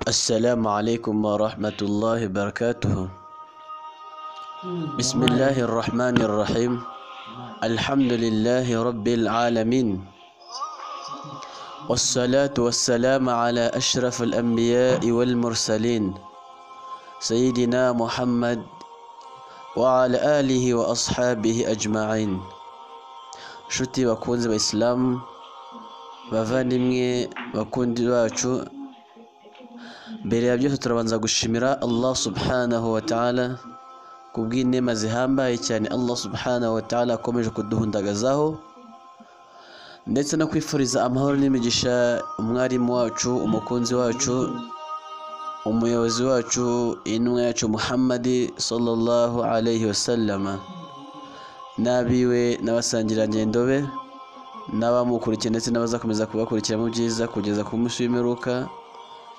السلام عليكم ورحمة الله وبركاته. بسم الله الرحمن الرحيم. الحمد لله رب العالمين، والصلاة والسلام على أشرف الأنبياء والمرسلين سيدنا محمد وعلى آله وأصحابه أجمعين. Nshuti bakunzi ba Isilamu, bavandimwe, bakundi bacu, mbere ya byose turabanza gushimira Allah subhanahu wa ta'ala kubw'inema zihambaye cyane Allah subhanahu wa ta'ala akomeje kuduhundagazaho, ndetse no kwifuriza amahoro n'imigisha umwarimu wacu, umukunzi wacu, umuyobozi wacu, intumwa yacu Muhammadi sallallahu alayhi wasallam, n'abiwe n'abasangirangendo be n'abamukurikiye ndetse n'abazakomeza kubakurikira mu byiza kugeza ku munsi w'imperuka,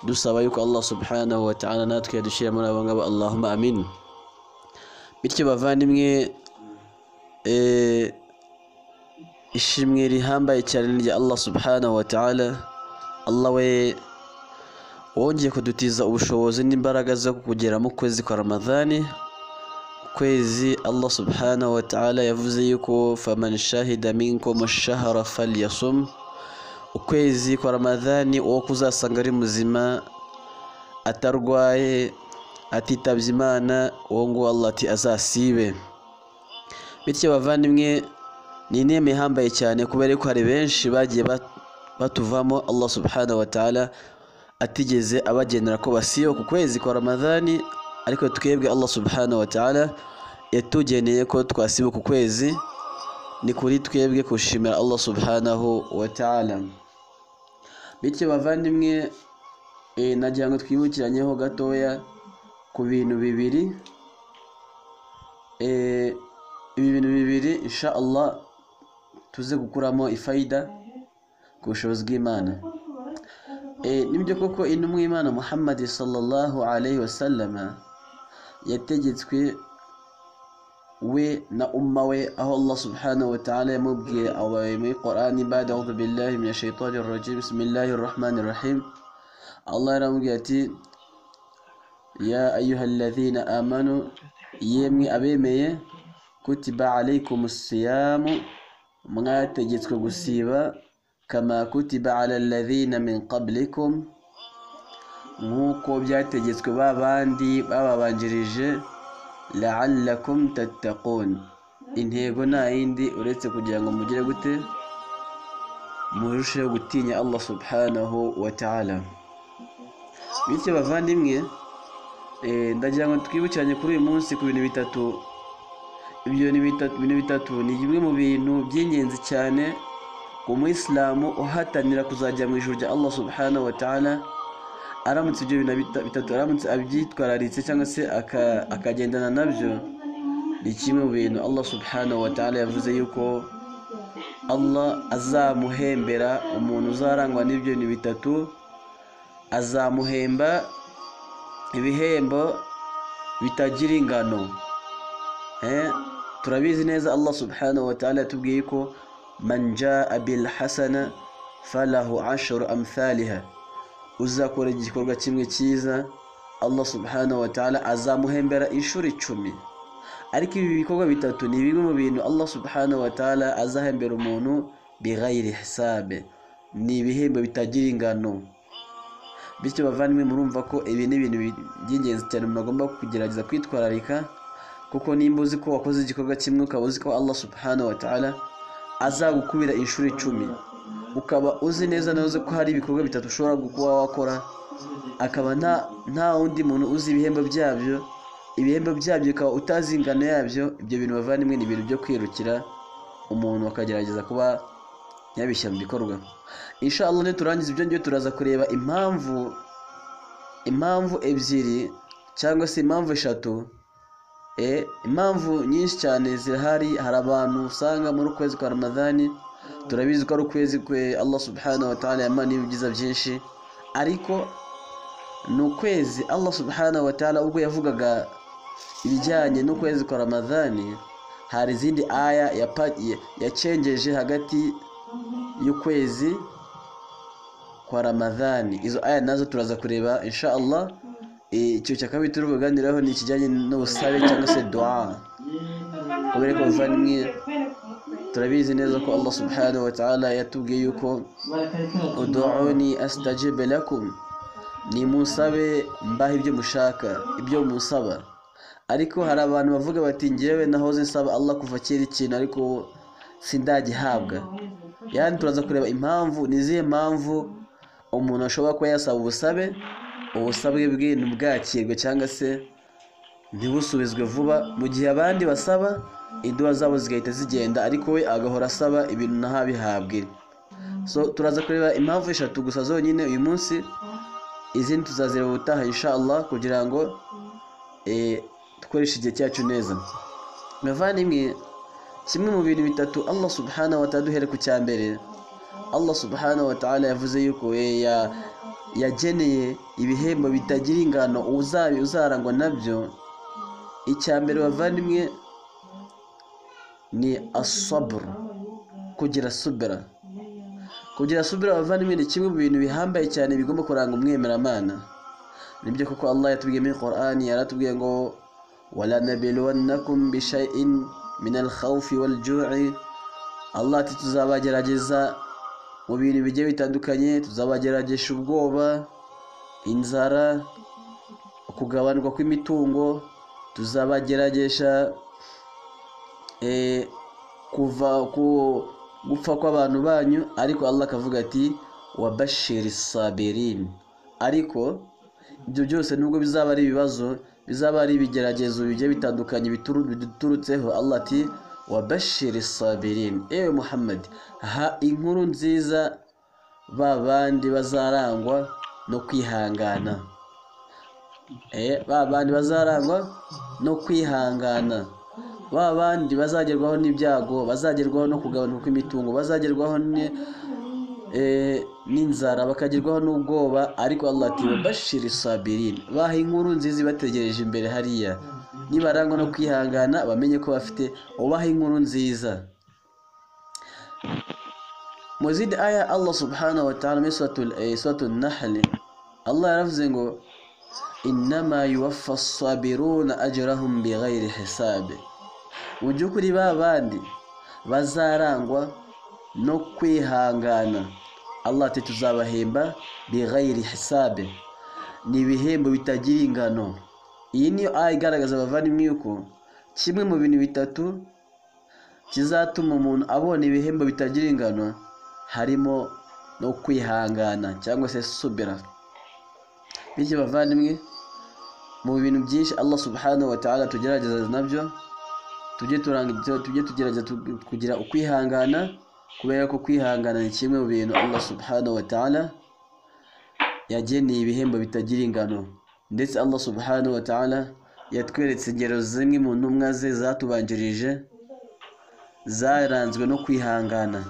dusaba yuko Allah subhanahu wa ta'ala natwe yadushyira muri abo ngabo, Allahumma amin. Bityo bavandimwe, ishimwe rihambaye cyane rya Allah subhanahu wa ta'ala, Allah we wongeye kudutiza ubushobozi n'imbaraga zo kugera mu kwezi kwa Ramadhani, kwezi Allah subhanahu wa ta'ala yavuze yuko faman shahida minkum ash-shahra falyasum, ukwezi kwa Ramadhani uwo kuzasanga ari muzima atarwaye atitabye Imana, uwo nguwo Allah ati azasibe. Bityo bavandimwe, ni inema ihambaye cyane kubera ko hari benshi bagiye batuvamo Allah subhanahu wa ta'ala atigeze abagenera ko basiba ku kwezi kwa Ramadhani, ariko twebwe Allah subhanahu wa ta'ala yatugeneye ko twasiba ku kwezi. Ni kuri twebwe kushimira Allah subhanahu wa ta'ala. Bityo bavandimwe, nagira ngo twibukiranyeho gatoya ku bintu bibiri. Ibi bintu bibiri insha Allah tuze gukuramo ifaida ku bushobozi bw'Imana. Nibyo koko intumwa y'Imana Muhammad sallallahu alayhi wasallam yategetswe we na umma we, aho Allah subhanahu wa ta'ala yamubwiye muri Qur'ani, ba'da a'udhu billahi minash shaitanir rajim, bismillahir rahmanir rahim. Allah yaramubwiye ati ya ayyuhalladhina amanu, yemwe abemeye, kutiba alaykumus siyamu, mwategetswe gusiba, kama kutiba ala alladhina min qablikum, nk'uko byategetswe babandi bababanjirije, la'allakum tattaqun. Intego nta yindi uretse kugira ngo mugire gute, murusheho gutinya Allah subhanahu wa ta'ala. Bityo bavandimwe, ndagira ngo twibukiranye kuri uyu munsi ku bintu bitatu. Ibyo bintu bitatu ni bimwe mu bintu by'ingenzi cyane ku muyisilamu uhatanira kuzajya mu ijuru rya Allah subhanahu wa ta'ala. Aramutse ibyo bintu bitatu aramutse abyitwararitse cyangwa se akagendana nabyo, ni kimwe mu bintu Allah subhanahu wa ta'ala yavuze yuko Allah azamuhembera umuntu uzarangwa n'ibyo bintu bitatu, azamuhemba ibihembo bitagira ingano. Turabizi neza Allah subhanahu wa ta'ala yatubwiye ko man jaa bil hasana falahu ashru amthaliha, uzakora igikorwa kimwe cyiza Allah subhanahu wa ta'ala azamuhembera inshuro 10. Ariko ibi bikorwa bitatu ni bimwe mu bintu Allah subhanahu wa ta'ala azahembera umuntu bighayri hisabe, ni ibihembo bitagira ingano. Bityo bavandimwe, murumva ko ibi ni ibintu by'ingenzi cyane umuntu agomba kugerageza kwitwararika, kuko nimba uzi ko wakoze igikorwa kimwe ukaba uzi ko Allah subhanahu wa ta'ala azagukubira inshuro 10, ukaba uzi neza neza ko hari ibikorwa bitatu ushobora kuba wakora, akaba nta wundi muntu uzi ibihembo byabyo, ibihembo byabyo ukaba utazi ingano yabyo. Ibyo bintu bavandimwe ni ibintu byo kwirukira umuntu akagerageza kuba yabishyira mu bikorwa. Insha Allah niturangiza ibyo ngibyo turaza kureba impamvu ebyiri cyangwa se impamvu eshatu. Impamvu nyinshi cyane zirahari. Hari abantu usanga muri ukwezi kwa Ramadhani, turabizi ko ari ukwezi kwe Allah subhanahu wa ta'ala yamaniye ibyiza byinshi, ariko ni ukwezi Allah subhanahu wa ta'ala ubwo yavugaga ibijyanye n'ukwezi kwa Ramadhani, hari izindi aya yacengeje hagati y'ukwezi kwa Ramadhani. Izo aya nazo turaza kureba insha Allah. Icyo cya kabiri turi buganiraho ni ikijyanye n'ubusabe cyangwa se dua. Kubera ko bavandimwe turabizi neza ko Allah subhanahu wa ta'ala yatubwiye yuko udu'uni astajib lakum, ni musabe mbahe ibyo mushaka, ibyo musaba. Ariko hari abantu bavuga bati njyewe nahoze nsaba Allah kuva kera ikintu ariko sindagihabwa. Yani turaza kureba impamvu, ni izihe mpamvu umuntu ashobora kuba yasaba ubusabe, ubusabe bwe ntibwakirwe cyangwa se ntibusubizwe vuba, mu gihe abandi basaba iduwa zabo zigahita zigenda ariko we agahora asaba ibintu ntabihabwe. So turaza kureba impamvu eshatu gusa zonyine uyu munsi, izindi tuzazireba ubutaha insha Allah, kugira ngo dukoreshe igihe cyacu neza. Bavandimwe, kimwe mu bintu bitatu Allah subhanahu wa ta'ala, duhere ku cya mbere, Allah subhanahu wa ta'ala yavuze yuko yageneye ibihembo bitagira ingano uzarangwa nabyo. Icya mbere bavandimwe ni asabr, kugira subira. Kugira subira bavandimwe ni kimwe mu bintu bihambaye cyane bigomba kuranga umwemeramana. Nibyo koko Allah yatubwiye muri Qur'ani, yaratubwiye ngo wala nabluwannakum bishay'in min al-khawfi wal-ju'i. Allah ati tuzabagerageza mu bintu bigiye bitandukanye, tuzabageragesha ubwoba, inzara, kugabanuka kw'imitungo, tuzabageragesha kuva ku gupfa kw'abantu banyu. Ariko Allah akavuga ati wabashiri sabirin. Ariko ibyo byose nubwo bizaba ari ibibazo, bizaba ari ibigeragezo bigiye bitandukanye biturutseho, Allah ati wabashiri sabirin, ewe Muhammad, ha inkuru nziza ba bandi bazarangwa no kwihangana. Ba bandi bazarangwa no kwihangana, ba bandi bazagerwaho n'ibyago, bazagerwaho no kugabanuka kw'imitungo, bazagerwaho n'inzara, bakagerwaho n'ubwoba. Ariko Allah ati wabashiri sabirin, baha inkuru nziza ibategereje imbere hariya. Nibarangwa no kwihangana bamenye ko bafite ubaha inkuru nziza. Mu zindi aya Allah subhanahu wa ta'ala muri suratul Nahl, Allah yaravuze ngo innama yuwaffa as-sabiruna ajrahum bighayri hisabi. Mu by'ukuri ba bandi bazarangwa no kwihangana, Allah ati tuzabahemba bighayri hisabi, ni ibihembo bitagira ingano. Iyi niyo aya igaragaza abavandimwe yuko kimwe mu bintu bitatu kizatuma umuntu abona ibihembo bitagira ingano harimo no kwihangana cyangwa se subira. Bityo bavandimwe, mu bintu byinshi Allah subhanahu wa ta'ala tugerageza nabyo, tujye tugerageza kugira ukwihangana, kubera ko kwihangana ni kimwe mu bintu Allah subhanahu wa ta'ala yageneye ibihembo bitagira ingano. Ndetse Allah subhanahu wa ta'ala yatweretse ingero zimwe mu ntumwa ze zatubanjirije zaranzwe no kwihangana.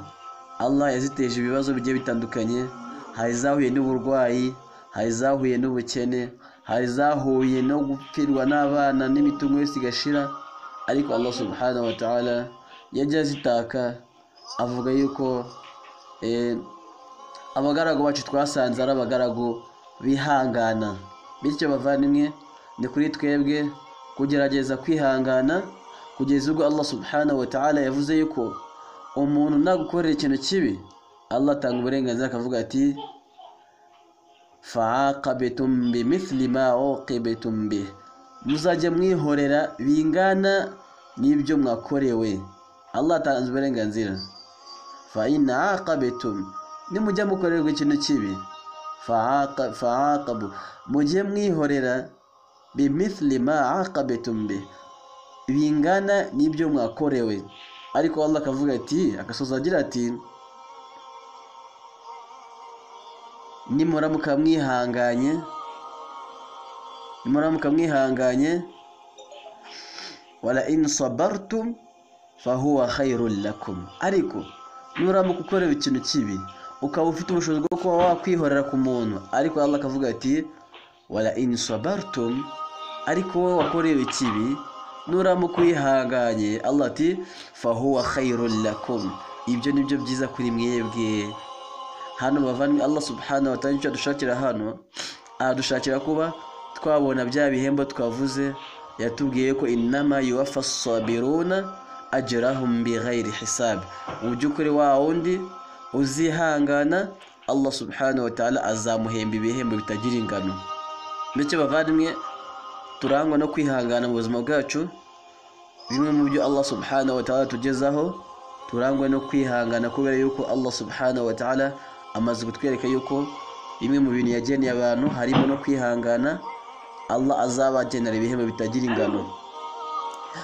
Allah yaziteje ibibazo bigiye bitandukanye, hari izahuye n'uburwayi, hari izahuye n'ubukene, hari izahuye no gupfirwa n'abana n'imitungo yose igashira. Ariko Allah subhanahu wa ta'ala yajya azitaka avuga yuko abagaragu bacu twasanze ari abagaragu bihangana. Bityo bavandimwe, ni kuri twebwe kugerageza kwihangana kugeza ubwo Allah subhanahu wa ta'ala yavuze yuko umuntu nagukorera ikintu kibi, Allah atanga uburenganzira akavuga ati fa'aqabtum bimithli ma uqibtum bih, muzajya mwihorera bingana n'ibyo mwakorewe. Allah atanze uburenganzira. Fa in aqabtum, nimujya mukorerwa ikintu kibi, fa'aqabu, mujye mwihorera bimithli ma aqabtum bih, bingana n'ibyo mwakorewe. Ariko Allah akavuga ati, agasoza agira ati nimuramuka mwihanganye, nimuramuka mwihanganye, wala in sabartum fahuwa khairul lakum. Ariko nuramuka ukorewe ikintu kibi ukaba ufite ubushobozi bwo kuba wakwihorera ku muntu, ariko Allah akavuga ati wala in sabartum, ariko wowe wakorewe ikibi nuramuka wihanganye, Allah ati fahuwa khairul lakum, ibyo nibyo byiza kuri mwebwe. Hano bavandimwe, Allah subhanahu wa ta'ala icyo adushakira hano, adushakira kuba twabona bya bihembo twavuze. Yatubwiye ko innama yuwaffa sabiruna ajrahum bighayri hisab. Mu by'ukuri wa wundi uzihangana Allah subhanahu wa ta'ala azamuhemba ibihembo bitagira ingano. Bityo bavandimwe, turangwa no kwihangana mu buzima bwacu. Bimwe mu byo Allah subhanahu wa ta'ala tugezaho, turangwa no kwihangana, kubera yuko Allah subhanahu wa ta'ala amaze kutwereka yuko bimwe mu bintu yageneye abantu harimo no kwihangana, Allah azabagenera ibihembo bitagira ingano.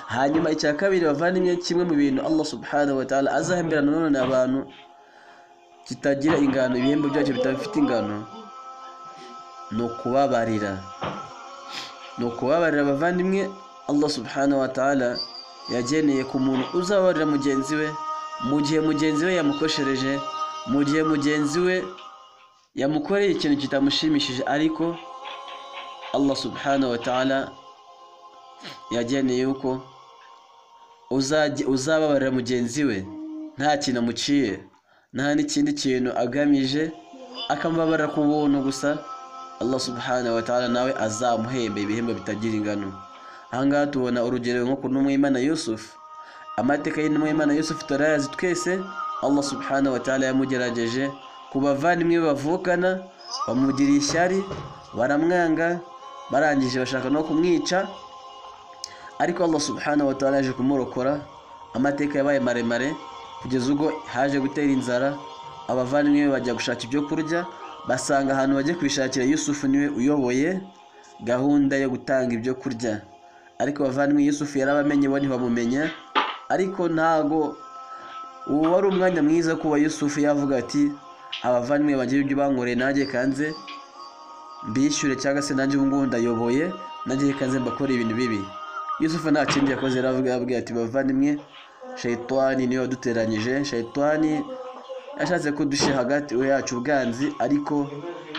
Hanyuma icya kabiri bavandimwe, kimwe mu bintu Allah subhanahu wa ta'ala azahembera nanone abantu kitagira ingano, ibihembo byacyo bitafite ingano, ni ukubabarira. Ni ukubabarira bavandimwe. Allah subhanahu wa ta'ala yageneye ku muntu uzababarira mugenzi we mu gihe mugenzi we yamukoshereje, mu gihe mugenzi we yamukoreye ikintu kitamushimishije, ariko Allah subhanahu wa ta'ala yageneye yuko uzababarira mugenzi we nta kintu amuciye, nta n'ikindi kintu agamije, akamubabarira ku buntu gusa, Allah subhanahu wa ta'ala nawe azamuhemba ibihembo bitagira ingano. Ahangaha tubona urugero nko ku ntumwa Yusuf. Amateka y'intumwa Yusuf turayazi twese. Allah subhanahu wa ta'ala yamugerageje ku bavandimwe bavukana, bamugiriye ishyari, baramwanga, barangije bashaka no kumwica, ariko Allah subhanahu wa ta'ala yaje kumurokora. Amateka yabaye maremare kugeza ubwo haje gutera inzara, abavandimwe bajya gushaka ibyo kurya, basanga ahantu bajye kwishakira Yusuf niwe uyoboye gahunda yo gutanga ibyo kurya. Ariko abavandimwe Yusuf yarabamenye, bo ntibamumenya. Ariko ntago uwo wari umwanya mwiza kuba Yusuf yavuga ati abavandimwe banjye ibyo bankoreye nanjye kanze mbishyure, cyangwa se nanjye ubu ngubu ndayoboye, nanjye kanze mbakore ibintu bibi. Yusuf nta kindi yakoze, yaravuga ati bavandimwe, shayitani niwe waduteranyije, shayitani yashatse kudushyira hagati yacu ubwanzi, ariko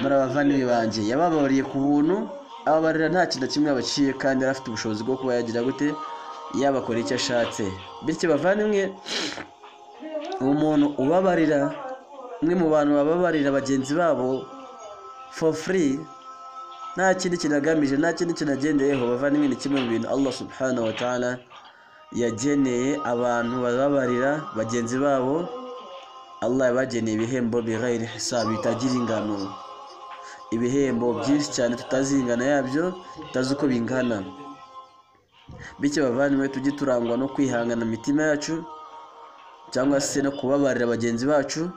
muri abavandimwe banjye yababariye ku buntu, ababarira nta kintu kimwe abaciye, kandi yari afite ubushobozi bwo kuba yagira gute, yabakora icyo ashatse. Bityo bavandimwe, umuntu ubabarira, umwe mu bantu bababarira bagenzi babo for free, nta kindi kintu agamije, nta kindi kintu agendeyeho, bavandimwe, ni kimwe mu bintu Allah subhanahu wa ta'ala yageneye abantu bababarira bagenzi babo. Allah yabageneye ibihembo bighayri hisab, bitagira ingano, ibihembo byinshi cyane tutazi ingano yabyo, tutazi uko bingana. Bityo bavandimwe, tujye turangwa no kwihangana mitima yacu, cyangwa se no kubabarira bagenzi bacu,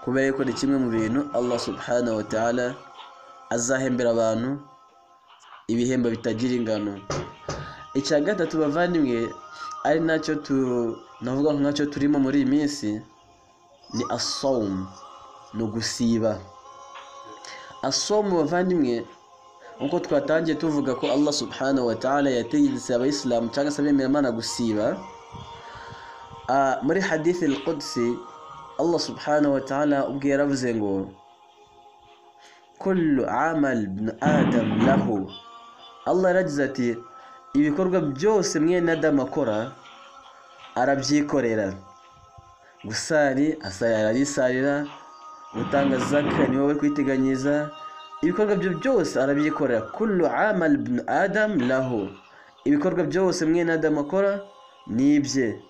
kubera ko ni kimwe mu bintu Allah subhanahu wa ta'ala azahembera abantu ibihembo bitagira ingano. Icya gatatu bavandimwe, ari nacyo navuga nkacyo turimo muri iyi minsi, ni asawum, ni ugusiba. Asawum bavandimwe, nkuko twatangiye tuvuga ko Allah subhanahu wa ta'ala yategetse abayisilamu cyangwa se abemeramana gusiba. Muri hadith al-Qudsi Allah subhanahu wa ta'ala ubwe yaravuze ngo kullu amal ibn adam lahu. Allah yaragize ati ibikorwa byose mwene Adam akora arabyikorera. Gusari arayisarira, gutanga zaka niwe uri kwiteganyiriza, ibikorwa byo byose arabyikorera. Kullu amal ibn adam lahu, ibikorwa byose mwene Adam akora nibye.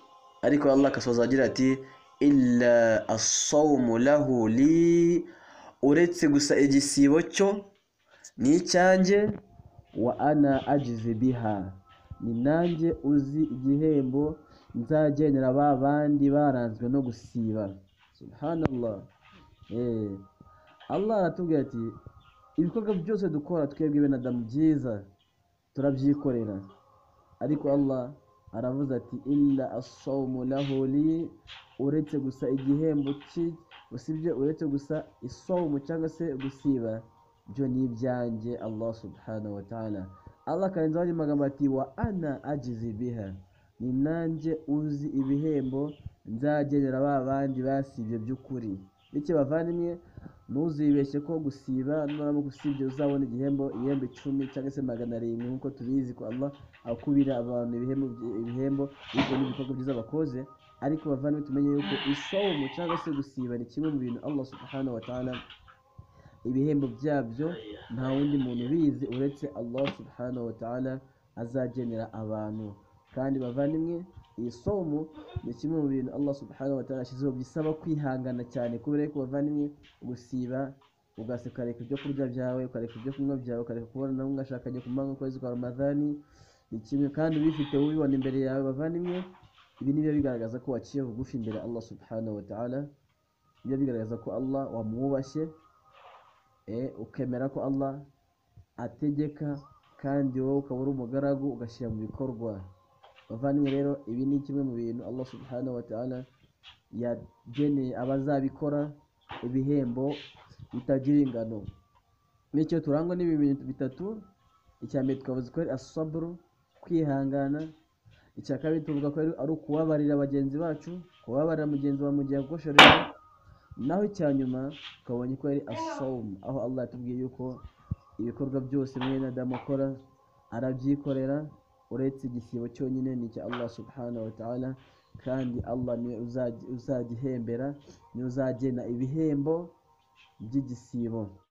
Ariko Allah akasoza agira ati illa as-sawmu lahu li, uretse gusa igisibo cyo ni icyanjye, wa ana ajizi biha, ni nanjye uzi igihembo nzagenera ba bandi baranzwe no gusiba. Subhanallah. Allah aratubwira ati ibikorwa byose dukora twebwe bene Adamu byiza turabyikorera, ariko Allah aravuze ati illa as-sawmu lahu li, uretse gusa igihembo usibye uretse gusa isawmu cyangwa se gusiba byo ni ibyanjye Allah subhanahu wa ta'ala. Allah akarenzaho andi magambo ati wa ana ajizi biha, ni nanjye uzi ibihembo nzagenera ba bandi basibye by'ukuri. Bityo bavandimwe, ntuzibeshye ko gusiba nuramuka usibye uzabona igihembo, ibihembo 10 cyangwa se 700, nkuko tubizi ko Allah akubira abantu ibihembo bitewe n'ibikorwa byiza bakoze. Ariko bavandimwe, tumenye yuko isawumu cyangwa se gusiba ni kimwe mu bintu Allah subhanahu wa ta'ala ibihembo byabyo nta wundi muntu ubizi uretse Allah subhanahu wa ta'ala azagenera abantu. Kandi bavandimwe, iyi somu ni kimwe mu bintu Allah subhanahu wa ta'ala yashyizeho bisaba kwihangana cyane, kubera yuko bavandimwe gusiba ukareka ibyo kurya byawe, ukareka ibyo kunywa byawe, ukareka kubona nawe mwashakanye ku manywa ukwezi kwa Ramadhani ni kimwe, kandi ubifite ubibona imbere yawe. Bavandimwe, ibi nibyo bigaragaza ko waciye bugufi imbere Allah subhanahu wa ta'ala, nibyo bigaragaza ko Allah wamwubashye, ukemera ko Allah ategeka kandi wowe ukaba uri umugaragu ugashyira mu bikorwa. Bavandimwe rero, ibi ni kimwe mu bintu Allah subhanahu wa ta'ala yageneye abazabikora ibihembo bitagira ingano. Bityo turangwa n'ibi bintu bitatu. Icya mbere twavuze ko ari asaburu, kwihangana. Icya kabiri tuvuga ko ari ukubabarira bagenzi bacu, kubabarira mugenzi wawe mu gihe agukoshereje. Naho icya nyuma twabonye ko ari asawumu, aho Allah yatubwiye yuko ibikorwa byose mwene Adamu akora arabyikorera, uretse igisibo cyonyine ni icya Allah subhanahu wa ta'ala, kandi Allah niwe uzagihembera, niwe uzagena ibihembo by'igisibo.